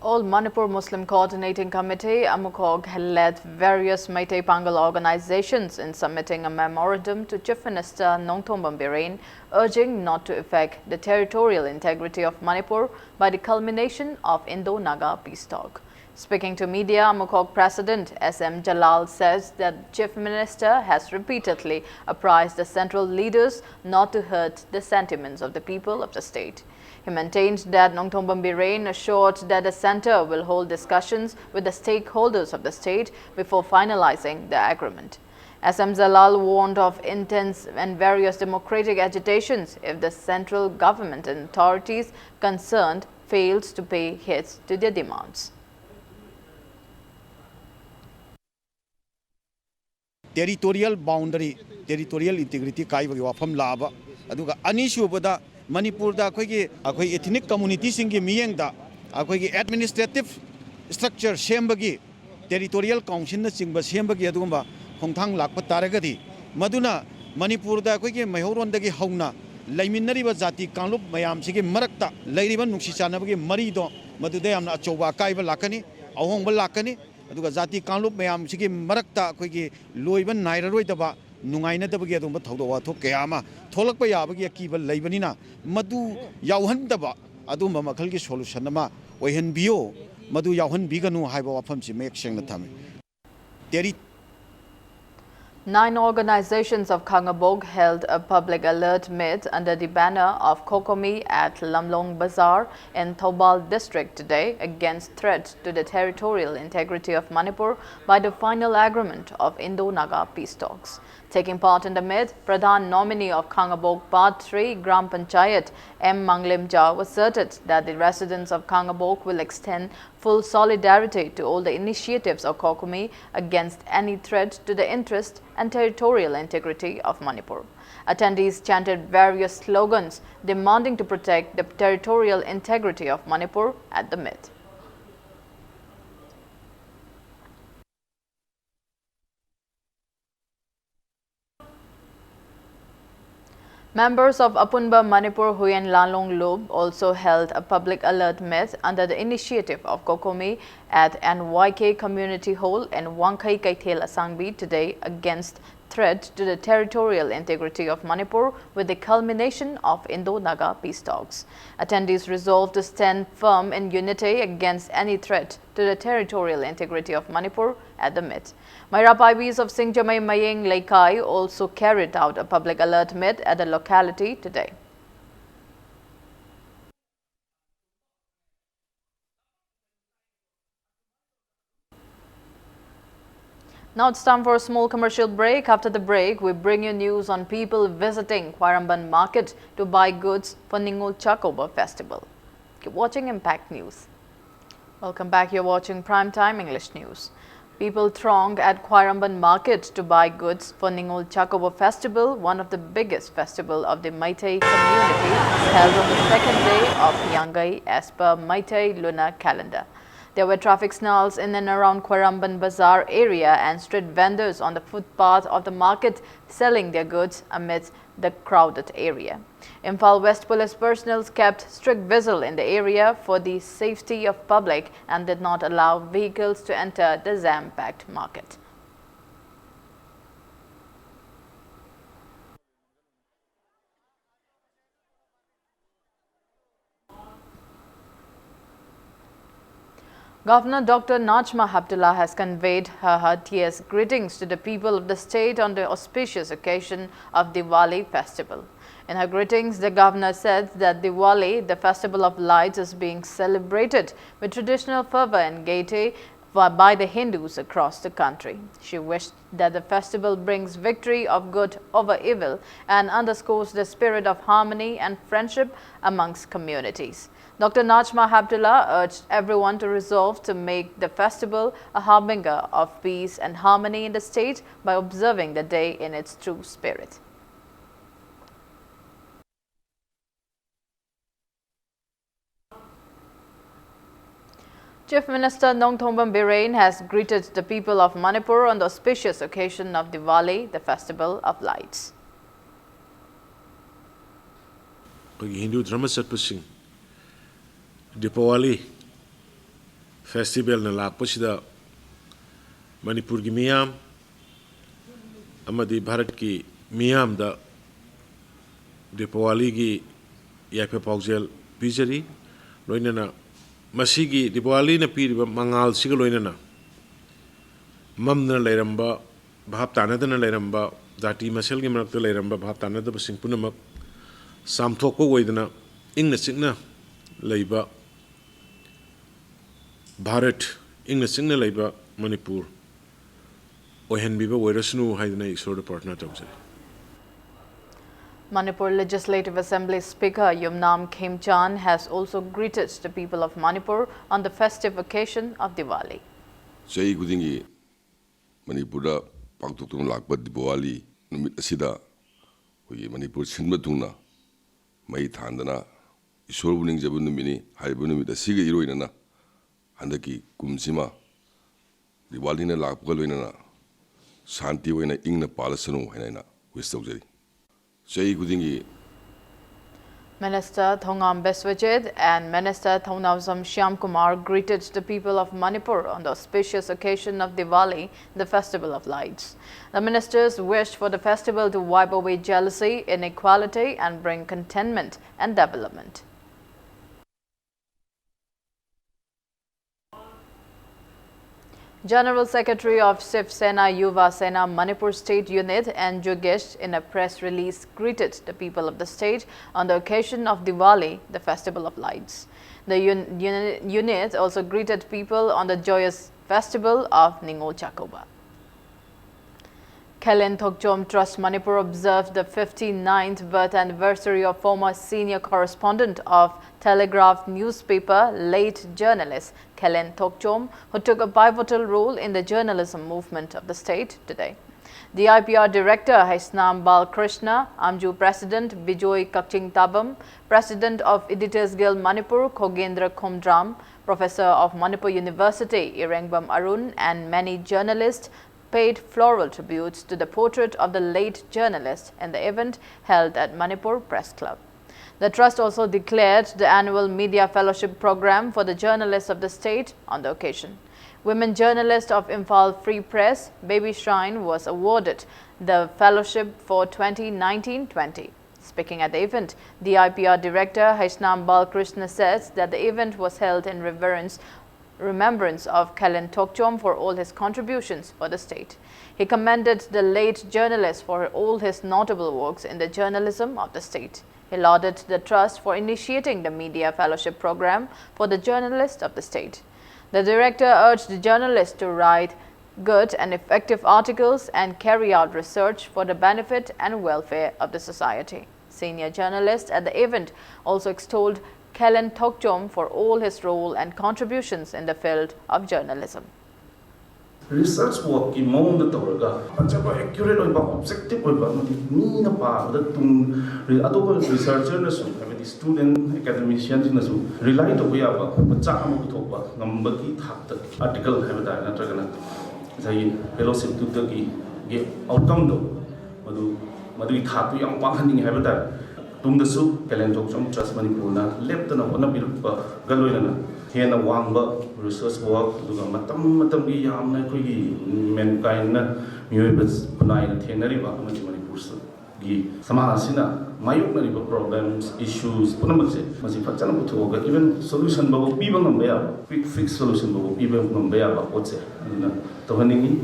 All Manipur Muslim Coordinating Committee, AMUCOC, had led various Meitei Pangal organizations in submitting a memorandum to Chief Minister Nongthombam Biren, urging not to affect the territorial integrity of Manipur by the culmination of Indo-Naga peace talk. Speaking to media, AMUCOC President S M Jalal says that Chief Minister has repeatedly apprised the central leaders not to hurt the sentiments of the people of the state. He maintained that Nongthombam Biren assured that the centre will hold discussions with the stakeholders of the state before finalising the agreement. S M Zalal warned of intense and various democratic agitations if the central government and authorities concerned fails to pay heed to their demands. Territorial boundary, territorial integrity ꯀꯥꯏꯕꯒꯤ ꯋꯥꯐꯝ ꯂꯥꯛꯑꯕ, ꯑꯗꯨꯒ ꯑꯅꯤꯁꯨꯕꯗ ꯃꯅꯤꯄꯨꯔꯗ ꯑꯩꯈꯣꯏꯒꯤ, ꯑꯩꯈꯣꯏ ethnic communityꯁꯤꯡꯒꯤ ꯃꯤꯠꯌꯦꯡꯗ ꯑꯩꯈꯣꯏꯒꯤ administrative structure ꯁꯦꯝꯕꯒꯤ, territorial councilꯅꯆꯤꯡꯕ ꯁꯦꯝꯕꯒꯤ ꯑꯗꯨꯒꯨꯝꯕ ꯈꯣꯡꯊꯥꯡ ꯂꯥꯛꯄ ꯇꯥꯔꯒꯗꯤ, ꯃꯗꯨꯅ ꯃꯅꯤꯄꯨꯔꯗ ꯑꯩꯈꯣꯏꯒꯤ ꯃꯩꯍꯧꯔꯣꯟꯗꯒꯤ ꯍꯧꯅ ꯂꯩꯃꯤꯟꯅꯔꯤꯕ ꯖꯥꯇꯤ ꯀꯥꯡꯂꯨꯞ ꯃꯌꯥꯝꯁꯤꯒꯤ ꯃꯔꯛꯇ ꯂꯩꯔꯤꯕ ꯅꯨꯡꯁꯤ ꯆꯥꯟꯅꯕꯒꯤ ꯃꯔꯤꯗꯣ ꯃꯗꯨꯗ ꯌꯥꯝꯅ ꯑꯆꯧꯕ ꯑꯀꯥꯏꯕ ꯂꯥꯛꯀꯅꯤ, ꯑꯍꯣꯡꯕ ꯂꯥꯛꯀꯅꯤ꯫ ꯑꯗꯨꯒ ꯖꯥꯇꯤ ꯀꯥꯡꯂꯨꯞ ꯃꯌꯥꯝꯁꯤꯒꯤ ꯃꯔꯛꯇ ꯑꯩꯈꯣꯏꯒꯤ ꯂꯣꯏꯕ ꯅꯥꯏꯔꯔꯣꯏꯗꯕ ꯅꯨꯡꯉꯥꯏꯅꯗꯕꯒꯤ ꯑꯗꯨꯒꯨꯝꯕ ꯊꯧꯗꯣꯛ ꯋꯥꯊꯣꯛ ꯀꯌꯥ ꯑꯃ ꯊꯣꯛꯂꯛꯄ ꯌꯥꯕꯒꯤ ꯑꯀꯤꯕ ꯂꯩꯕꯅꯤꯅ, ꯃꯗꯨ ꯌꯥꯎꯍꯟꯗꯕ ꯑꯗꯨꯒꯨꯝꯕ ꯃꯈꯜꯒꯤ solution ꯑꯃ ꯑꯣꯏꯍꯟꯕꯤꯌꯨ, ꯃꯗꯨ ꯌꯥꯎꯍꯟꯕꯤꯒꯅꯨ ꯍꯥꯏꯕ ꯋꯥꯐꯝꯁꯤ ꯃꯌꯦꯛ ꯁꯦꯡꯅ ꯊꯝꯃꯤ꯫ Terry Nine organizations of Khangabok held a public alert meet under the banner of COCOMI at Lamlong Bazar in Thoubal district today against threat to the territorial integrity of Manipur by the final agreement of Indo-Naga peace talks. Taking part in the meet, Pradhan nominee of Khangabok Part three Gram Panchayat, M Manglem Jao, asserted that the residents of Khangabok will extend full solidarity to all the initiatives of COCOMI against any threat to the interest and territorial integrity of Manipur. Attendees chanted various slogans demanding to protect the territorial integrity of Manipur at the meet. Members of Apunba Manipur Huyen Lalong Lup also held a public alert meet under the initiative of COCOMI at N Y K Community Hall in Wangkhei Keithel Asangbi today against threat to the territorial integrity of Manipur with the culmination of Indo-Naga peace talks. Attendees resolved to stand firm in unity against any threat to the territorial integrity of Manipur at the meet. Meira Paibis of Singjamei Mayeng Leikai also carried out a public alert meet at the locality today. Now it's time for a small commercial break. After the break, we bring you news on people visiting Khwaramban market to buy goods for Ningol Chakouba festival. Keep watching Impact News. Welcome back. You're watching Prime Time English News. People throng at Khwaramban market to buy goods for Ningol Chakouba festival, one of the biggest festival of the Meitei community, held on the second day of Yangai as per Meitei lunar calendar. There were traffic snarls in and around Khwaramban Bazaar area and street vendors on the footpath of the market selling their goods amidst the crowded area. Imphal West Police personnel kept strict vigil in the area for the safety of public and did not allow vehicles to enter the jam-packed market. Governor Doctor Najma Heptulla has conveyed her heartiest greetings to the people of the state on the auspicious occasion of Diwali festival. In her greetings, the governor said that Diwali, the festival of lights, is being celebrated with traditional fervor and gaiety by the Hindus across the country. She wished that the festival brings victory of good over evil and underscores the spirit of harmony and friendship amongst communities. Doctor Najma Heptulla urged everyone to resolve to make the festival a harbinger of peace and harmony in the state by observing the day in its true spirit. Chief Minister Nongthombam Biren has greeted the people of Manipur on the auspicious occasion of Diwali, the festival of lights. ꯑꯩꯈꯣꯏꯒꯤ ꯍꯤꯟꯗꯨ ꯙꯔꯃ ꯆꯠꯄꯁꯤꯡ ꯗꯤꯄꯥꯋꯥꯂꯤ ꯐꯦꯁꯇꯤꯚꯦꯜꯅ ꯂꯥꯛꯄꯁꯤꯗ ꯃꯅꯤꯄꯨꯔꯒꯤ ꯃꯤꯌꯥꯝ ꯑꯃꯗꯤ ꯚꯥꯔꯠꯀꯤ ꯃꯤꯌꯥꯝꯗ ꯗꯤꯄꯥꯋꯥꯂꯤꯒꯤ ꯌꯥꯏꯐ ꯄꯥꯎꯖꯦꯜ ꯄꯤꯖꯔꯤ꯫ ꯂꯣꯏꯅꯅ ꯃꯁꯤꯒꯤ ꯗꯤꯄꯥꯋꯥꯂꯤꯅ ꯄꯤꯔꯤꯕ ꯃꯉꯥꯜꯁꯤꯒ ꯂꯣꯏꯅꯅ ꯃꯝꯗꯅ ꯂꯩꯔꯝꯕ, ꯚꯥꯞ ꯇꯥꯅꯗꯅ ꯂꯩꯔꯝꯕ, ꯖꯥꯇꯤ ꯃꯁꯦꯜꯒꯤ ꯃꯔꯛꯇ ꯂꯩꯔꯝꯕ ꯚꯥꯞ ꯇꯥꯅꯗꯕꯁꯤꯡ ꯄꯨꯝꯅꯃꯛ ꯆꯥꯝꯊꯣꯛꯄ ꯑꯣꯏꯗꯅ ꯏꯪꯅ ꯆꯤꯛꯅ ꯂꯩꯕ ꯚꯥꯔꯠ, ꯏꯪꯅ ꯆꯤꯛꯅ ꯂꯩꯕ ꯃꯅꯤꯄꯨꯔ, ꯑꯣꯏꯍꯟꯕꯤꯕ ꯑꯣꯏꯔꯁꯅꯨ ꯍꯥꯏꯗꯨꯅ ꯑꯩ ꯏꯁꯣꯔꯗ ꯄ꯭ꯔꯥꯔꯊꯅꯥ ꯇꯧꯖꯔꯤ꯫ Manipur Legislative Assembly Speaker Yumnam Khemchand has also greeted the people of Manipur on the festive occasion of Diwali. ꯆꯍꯤ ꯈꯨꯗꯤꯡꯒꯤ ꯃꯅꯤꯄꯨꯔꯗ ꯄꯥꯡꯊꯣꯛꯇꯨꯅ ꯂꯥꯛꯄ ꯗꯤꯋꯥꯂꯤ ꯅꯨꯃꯤꯠ ꯑꯁꯤꯗ ꯑꯩꯈꯣꯏꯒꯤ ꯃꯅꯤꯄꯨꯔ ꯁꯤꯟꯕ ꯊꯨꯡꯅ ꯃꯩ ꯊꯥꯟꯗꯅ ꯏꯁꯣꯔꯕꯨ ꯅꯤꯡꯖꯕ ꯅꯨꯃꯤꯠꯅꯤ꯫ ꯍꯥꯏꯔꯤꯕ ꯅꯨꯃꯤꯠ ꯑꯁꯤꯒ ꯏꯔꯣꯏꯅꯅ ꯍꯟꯗꯛꯀꯤ ꯀꯨꯝꯁꯤꯃ ꯗꯤꯋꯥꯂꯤꯅ ꯂꯥꯛꯄꯒ ꯂꯣꯏꯅꯅ ꯁꯥꯟꯇꯤ ꯑꯣꯏꯅ ꯏꯪꯅ ꯄꯥꯜꯂꯁꯅꯨ ꯍꯥꯏꯅ ꯑꯩꯅ ꯋꯤꯁ ꯇꯧꯖꯔꯤ꯫ ꯆꯍꯤ ꯈꯨꯗꯤꯡꯒꯤ Minister Thongam Biswajit and Minister Thounaojam Shyamkumar greeted the people of Manipur on the auspicious occasion of Diwali, the festival of lights. The ministers wished for the festival to wipe away jealousy, inequality, and bring contentment and development. General Secretary of Shiv Sena Yuva Sena Manipur State Unit N Jogesh, in a press release, greeted the people of the state on the occasion of Diwali, the festival of lights. The un- uni- unit also greeted people on the joyous festival of Ningol Chakouba. Kelen Thokchom Trust Manipur observed the fifty-ninth birth anniversary of former senior correspondent of Telegraph newspaper, late journalist Kelen Thokchom, who took a pivotal role in the journalism movement of the state, today. The I P R director Haisnam Balkrishna, AMJU president Bijoy Kakching Tabam, president of Editors Guild Manipur Khogendra Khomdram, professor of Manipur University Irengbam Arun, and many journalists paid floral tributes to the portrait of the late journalist in the event held at Manipur Press Club. The trust also declared the annual Media Fellowship Program for the journalists of the state on the occasion. Women journalist of Imphal Free Press, Baby Shrine, was awarded the fellowship for twenty nineteen twenty. Speaking at the event, the I P R director Haisnam Balkrishna says that the event was held in reverence remembrance of Kelen Thokchom for all his contributions for the state. He commended the late journalist for all his notable works in the journalism of the state. He lauded the trust for initiating the Media Fellowship Program for the journalists of the state. The director urged the journalists to write good and effective articles and carry out research for the benefit and welfare of the society. Senior journalists at the event also extolled Kelen Tokchom for all his role and contributions in the field of journalism. Research workꯀꯤ ꯃꯑꯣꯡꯗ ꯇꯧꯔꯒ ꯐꯖꯕ, accurate ꯑꯣꯏꯕ, objective ꯑꯣꯏꯕ ꯑꯃꯗꯤ ꯃꯤꯅ ꯄꯥꯕꯗ ꯇꯨꯡ ꯑꯇꯣꯞꯄ researcherꯅꯁꯨ, ꯍꯥꯏꯕꯗꯤ student academicianꯁꯤꯡꯅꯁꯨ rely ꯇꯧꯕ ꯌꯥꯕ ꯃꯆꯥꯛ ꯑꯃ ꯄꯨꯊꯣꯛꯄ ꯉꯝꯕꯒꯤ ꯊꯥꯛꯇ article ꯍꯥꯏꯕ ꯇꯥꯔꯦ, ꯅꯠꯇ꯭ꯔꯒꯅ ꯉꯁꯥꯏꯒꯤ fellowshipꯇꯨꯗꯒꯤ outcomeꯗꯣ ꯃꯗꯨ ꯃꯗꯨꯒꯤ ꯊꯥꯛꯇꯨ ꯌꯥꯝ ꯋꯥꯡꯍꯟꯅꯤꯡꯉꯤ ꯍꯥꯏꯕ ꯇꯥꯔꯦ꯫ ꯇꯨꯡꯗꯁꯨ Kelen Tokchom Trust ꯃꯅꯤꯄꯨꯔꯅ ꯂꯦꯞꯇꯅ ꯍꯣꯠꯅꯕꯤꯔꯛꯄꯒ ꯂꯣꯏꯅꯅ ꯍꯦꯟꯅ ꯋꯥꯡꯕ research work, ꯑꯗꯨꯒ ꯃꯇꯝ ꯃꯇꯝꯒꯤ ꯌꯥꯝꯅ ꯑꯩꯈꯣꯏꯒꯤ mankindꯅ, ꯃꯤꯑꯣꯏꯕ ꯈꯨꯟꯅꯥꯏꯅ ꯊꯦꯡꯅꯔꯤꯕ ꯑꯃꯗꯤ ꯃꯅꯤꯄꯨꯔꯒꯤ ꯁꯃꯥꯖ ꯑꯁꯤꯅ ꯃꯥꯌꯣꯛꯅꯔꯤꯕ problems, issues ꯄꯨꯝꯅꯃꯛꯁꯦ ꯃꯁꯤ ꯐꯖꯅ ꯄꯨꯊꯣꯛꯑꯒ even solution ꯐꯥꯎꯕ ꯄꯤꯕ ꯉꯝꯕ ꯌꯥꯕ, quick fix solution ꯐꯥꯎꯕ ꯄꯤꯕ ꯉꯝꯕ ꯌꯥꯕ ꯄꯣꯠꯁꯦ ꯑꯗꯨꯅ ꯇꯧꯍꯟꯅꯤꯡꯉꯤ꯫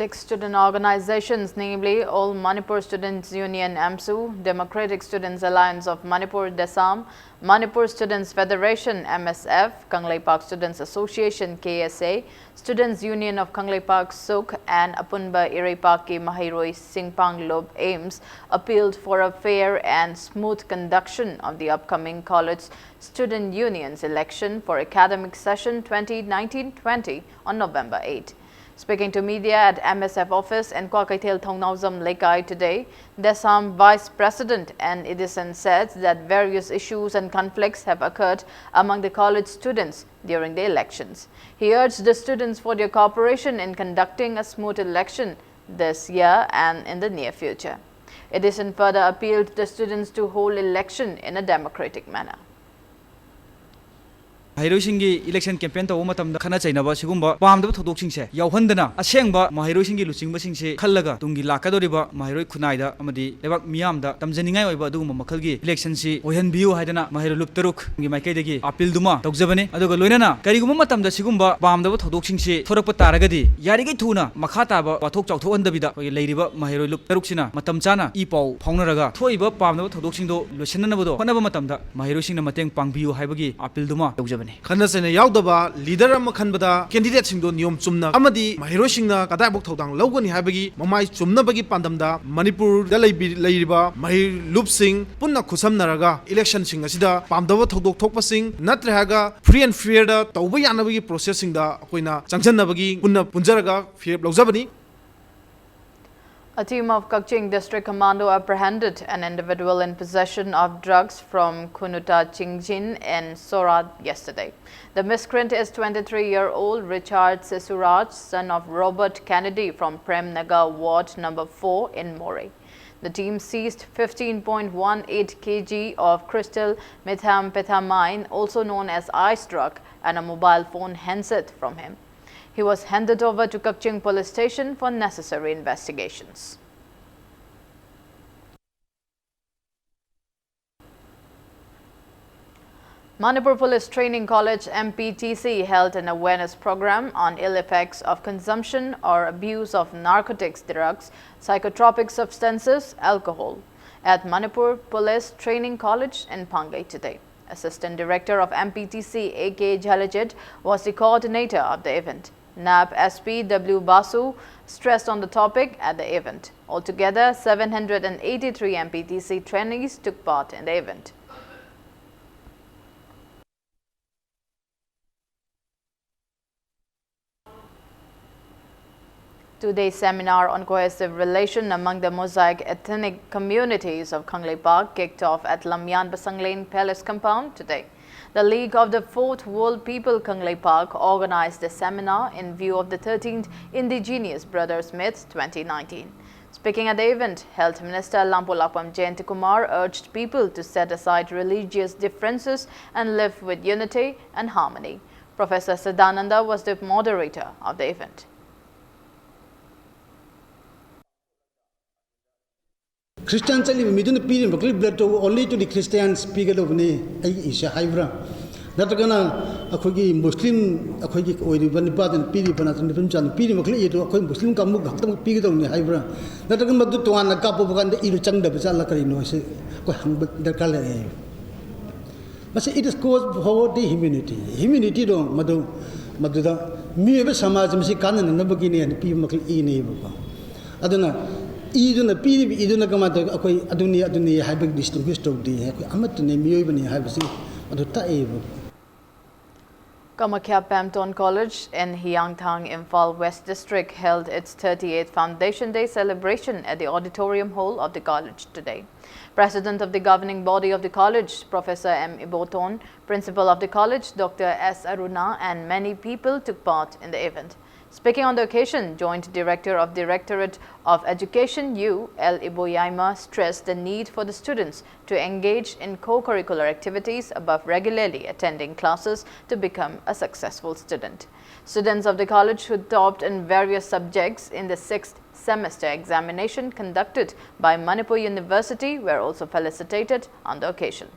Six student organizations, namely All Manipur Students Union, AMSU, Democratic Students Alliance of Manipur, DESAM, Manipur Students Federation, M S F, Kangleipak Students Association, K S A, Students Union of Kangleipak, SUK, and Apunba Ireipakki Maheiroi Singpang Lop, AIMS, appealed for a fair and smooth conduction of the upcoming College Student Unions election for academic session twenty nineteen twenty on November eight. Speaking to media at M S F office in Kwakeithel Thongnaojam Leikai today, DESAM Vice President N Edison said that various issues and conflicts have occurred among the college students during the elections. He urged the students for their cooperation in conducting a smooth election this year and in the near future. Edison further appealed the students to hold election in a democratic manner. ꯃꯍꯩꯔꯣꯏꯁꯤꯡꯒꯤ election campaign ꯇꯧꯕ ꯃꯇꯝꯗ ꯈꯠꯅ ꯆꯩꯅꯕ, ꯁꯤꯒꯨꯝꯕ ꯄꯥꯝꯗꯕ ꯊꯧꯗꯣꯛꯁꯤꯡꯁꯦ ꯌꯥꯎꯍꯟꯗꯅ, ꯑꯁꯦꯡꯕ ꯃꯍꯩꯔꯣꯏꯁꯤꯡꯒꯤ ꯂꯨꯆꯤꯡꯕꯁꯤꯡꯁꯦ ꯈꯜꯂꯒ ꯇꯨꯡꯒꯤ ꯂꯥꯛꯀꯗꯧꯔꯤꯕ ꯃꯍꯩꯔꯣꯏ ꯈꯨꯟꯅꯥꯏꯗ ꯑꯃꯗꯤ ꯂꯩꯕꯥꯛ ꯃꯤꯌꯥꯝꯗ ꯇꯝꯖꯅꯤꯡꯉꯥꯏ ꯑꯣꯏꯕ ꯑꯗꯨꯒꯨꯝꯕ ꯃꯈꯜꯒꯤ electionꯁꯤ ꯑꯣꯏꯍꯟꯕꯤꯌꯨ ꯍꯥꯏꯗꯅ ꯃꯍꯩꯔꯣꯏ ꯂꯨꯞ ꯇꯔꯨꯛꯒꯤ ꯃꯥꯏꯀꯩꯗꯒꯤ appealꯗꯨꯃ ꯇꯧꯖꯕꯅꯤ꯫ ꯑꯗꯨꯒ ꯂꯣꯏꯅꯅ ꯀꯔꯤꯒꯨꯝꯕ ꯃꯇꯝꯗ ꯁꯤꯒꯨꯝꯕ ꯄꯥꯝꯗꯕ ꯊꯧꯗꯣꯛꯁꯤꯡꯁꯤ ꯊꯣꯔꯛꯄ ꯇꯥꯔꯒꯗꯤ ꯌꯥꯔꯤꯈꯩ ꯊꯨꯅ ꯃꯈꯥ ꯇꯥꯕ ꯋꯥꯊꯣꯛ ꯆꯥꯎꯊꯣꯛꯍꯟꯗꯕꯤꯗ ꯑꯩꯈꯣꯏꯒꯤ ꯂꯩꯔꯤꯕ ꯃꯍꯩꯔꯣꯏ ꯂꯨꯞ ꯇꯔꯨꯛꯁꯤꯅ ꯃꯇꯝ ꯆꯥꯅ ꯏ ꯄꯥꯎ ꯐꯥꯎꯅꯔꯒ ꯊꯣꯛꯏꯕ ꯄꯥꯝꯗꯕ ꯊꯧꯗꯣꯛꯁꯤꯡꯗꯣ ꯂꯣꯏꯁꯤꯟꯅꯅꯕꯗꯣ ꯍꯣꯠꯅꯕ ꯃꯇꯝꯗ ꯃꯍꯩꯔꯣꯏꯁꯤꯡꯅ ꯃꯇꯦꯡ ꯄꯥꯡꯕꯤꯌꯨ ꯍꯥꯏꯕꯒꯤ appealꯗꯨꯃ ꯇꯧꯖꯕꯅꯤ꯫ ꯈꯠꯅ ꯆꯩꯅ ꯌꯥꯎꯗꯕ ꯂꯤꯗꯔ ꯑꯃ ꯈꯟꯕꯗ ꯀꯦꯟꯗꯤꯗꯦꯠꯁꯤꯡꯗꯣ ꯅꯤꯌꯣꯝ ꯆꯨꯝꯅ ꯑꯃꯗꯤ ꯃꯍꯩꯔꯣꯏꯁꯤꯡꯅ ꯀꯗꯥꯏꯐꯥꯎ ꯊꯧꯗꯥꯡ ꯂꯧꯒꯅꯤ ꯍꯥꯏꯕꯒꯤ ꯃꯃꯥꯏ ꯆꯨꯝꯅꯕꯒꯤ ꯄꯥꯟꯗꯝꯗ ꯃꯅꯤꯄꯨꯔꯗ ꯂꯩꯕꯤ- ꯂꯩꯔꯤꯕ ꯃꯍꯩ ꯂꯨꯞꯁꯤꯡ ꯄꯨꯟꯅ ꯈꯨꯠꯁꯝꯅꯔꯒ ꯏꯂꯦꯛꯁꯟꯁꯤꯡ ꯑꯁꯤꯗ ꯄꯥꯝꯗꯕ ꯊꯧꯗꯣꯛ ꯊꯣꯛꯄꯁꯤꯡ ꯅꯠꯇ꯭ꯔꯦ ꯍꯥꯏꯔꯒ ꯐ꯭ꯔꯤ ꯑꯦꯟ ꯐꯤꯌꯔꯗ ꯇꯧꯕ ꯌꯥꯅꯕꯒꯤ ꯄ꯭ꯔꯣꯁꯦꯁꯁꯤꯡꯗ ꯑꯩꯈꯣꯏꯅ ꯆꯪꯁꯤꯟꯅꯕꯒꯤ ꯄꯨꯟꯅ ꯄꯨꯟꯖꯔꯒ ꯐꯤꯔꯦꯞ ꯂꯧꯖꯕꯅꯤ꯫ A team of Kakching District Commando apprehended an individual in possession of drugs from Khunuta Chingjin in Sohra yesterday. The miscreant is twenty-three-year-old Richard Sesuraj, son of Robert Kennedy from Prem Nagar Ward number four in Moreh. The team seized fifteen point one eight kilograms of crystal methamphetamine, also known as ice drug, and a mobile phone handset from him. He was handed over to Kakching Police Station for necessary investigations. Manipur Police Training College, M P T C, held an awareness program on ill effects of consumption or abuse of narcotics, drugs, psychotropic substances, alcohol at Manipur Police Training College in Pangai today. Assistant Director of M P T C, A K Jhalajit, was the coordinator of the event. NAB S P W Basu stressed on the topic at the event. Altogether, seven hundred and eighty-three M P T C trainees took part in the event. Two-day seminar on cohesive relation among the mosaic ethnic communities of Kangleipak kicked off at Lamyan Basanglane Palace compound today. The League of the Fourth World People Kangleipak organized the seminar in view of the thirteenth Indigenous Brothers Meet twenty nineteen. Speaking at the event, Health Minister Lampu Lakpam Jayantakumar urged people to set aside religious differences and live with unity and harmony. Professor Siddhananda was the moderator of the event. Christian ꯆꯠꯂꯤꯕ ꯃꯤꯗꯨꯅ ꯄꯤꯔꯤꯕ ꯃꯈꯩ blood to only to the Christians ꯄꯤꯒꯗꯧꯕꯅꯤ ꯑꯩꯒꯤ ꯏꯁꯦ ꯍꯥꯏꯕ꯭ꯔꯥ? ꯅꯠꯇ꯭ꯔꯒꯅ ꯑꯩꯈꯣꯏꯒꯤ ꯃꯨꯁꯂꯤꯝ ꯑꯩꯈꯣꯏꯒꯤ ꯑꯣꯏꯔꯤꯕ ꯅꯨꯄꯥꯗꯨꯅ ꯄꯤꯔꯤꯕ ꯅꯠꯇ꯭ꯔꯒ ꯅꯨꯄꯤ ꯃꯆꯥꯅ ꯄꯤꯔꯤꯕ ꯃꯈꯩ ꯏꯗꯣ ꯑꯩꯈꯣꯏ ꯃꯨꯁꯂꯤꯝ ꯀꯥꯡꯕꯨ ꯈꯛꯇꯃꯛ ꯄꯤꯒꯗꯧꯕꯅꯤ ꯍꯥꯏꯕ꯭ꯔꯥ? ꯅꯠꯇ꯭ꯔꯒ ꯃꯗꯨ ꯇꯣꯉꯥꯟꯅ ꯀꯥꯞꯄꯛꯄ ꯀꯥꯟꯗ ꯏꯗꯣ ꯆꯪꯗꯕ ꯖꯥꯠꯂ ꯀꯔꯤꯅꯣ ꯍꯥꯏꯁꯦ ꯑꯩꯈꯣꯏ ꯍꯪꯕ ꯗꯔꯀꯥꯔ ꯂꯩꯔꯛꯑꯦ꯫ ꯃꯁꯤ it is cause for the humanity, humanityꯗꯣ ꯃꯗꯨ, ꯃꯗꯨꯗ ꯃꯤꯑꯣꯏꯕ ꯁꯃꯥꯖ ꯃꯁꯤ ꯀꯥꯟꯅꯅꯅꯕꯒꯤꯅꯦꯅ ꯄꯤꯕ ꯃꯈꯩ ꯏꯅꯦꯕꯀꯣ꯫ ꯑꯗꯨꯅ ꯏꯗꯨꯅ, ꯄꯤꯔꯤꯕ ꯏꯗꯨꯅ ꯀꯃꯥꯏꯅ ꯇꯧꯔꯒ ꯑꯩꯈꯣꯏ ꯑꯗꯨꯅꯤ ꯑꯗꯨꯅꯤ ꯍꯥꯏꯕꯒꯤ distinguish ꯇꯧꯗꯦ, ꯑꯩꯈꯣꯏ ꯑꯃꯠꯇꯅꯦ, ꯃꯤꯑꯣꯏꯕꯅꯤ ꯍꯥꯏꯕꯁꯤ ꯃꯗꯨ ꯇꯥꯛꯑꯦꯕ꯫ Kamakhya Pamton College in Hiyangthang, Imphal West District held its thirty-eighth Foundation Day celebration at the auditorium hall of the college today. President of the governing body of the college, Professor M Iboton, Principal of the college, Doctor S Aruna, and many people took part in the event. Speaking on the occasion, Joint Director of Directorate of Education U L Iboyaima stressed the need for the students to engage in co-curricular activities above regularly attending classes to become a successful student. Students of the college who topped in various subjects in the sixth semester examination conducted by Manipur University were also felicitated on the occasion.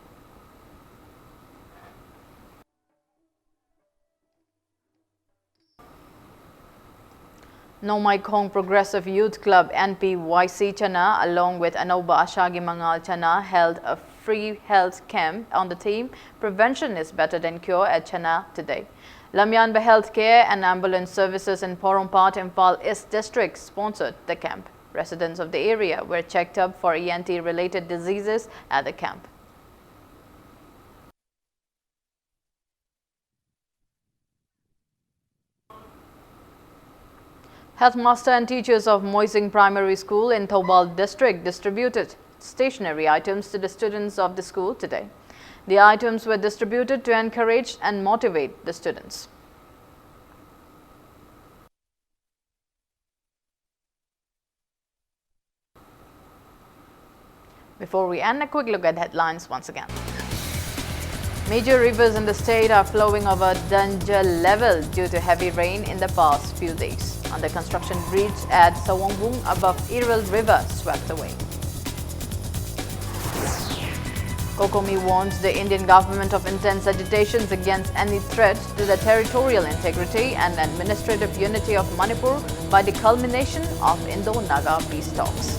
Nongmaikhong Progressive Youth Club, N P Y C Chana, along with Anauba Ashagi Mangal Chana, held a free health camp on the theme "Prevention is better than cure" at Chana today. Lamyanba Healthcare and Ambulance Services in Porompat, Imphal East District sponsored the camp. Residents of the area were checked up for E N T related diseases at the camp. Headmaster and teachers of Moising Primary School in Thoubal District distributed stationery items to the students of the school today. The items were distributed to encourage and motivate the students. Before we end, a quick look at headlines once again. Major rivers in the state are flowing over danger level due to heavy rain in the past few days. Under construction bridge at Sawangwung above Iril River swept away. COCOMI warns the Indian government of intense agitations against any threat to the territorial integrity and administrative unity of Manipur by the culmination of Indo-Naga peace talks.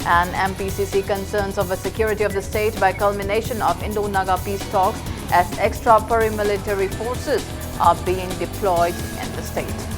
And M P C C concerns over security of the state by culmination of Indo-Naga peace talks as extra paramilitary forces are being deployed in the state.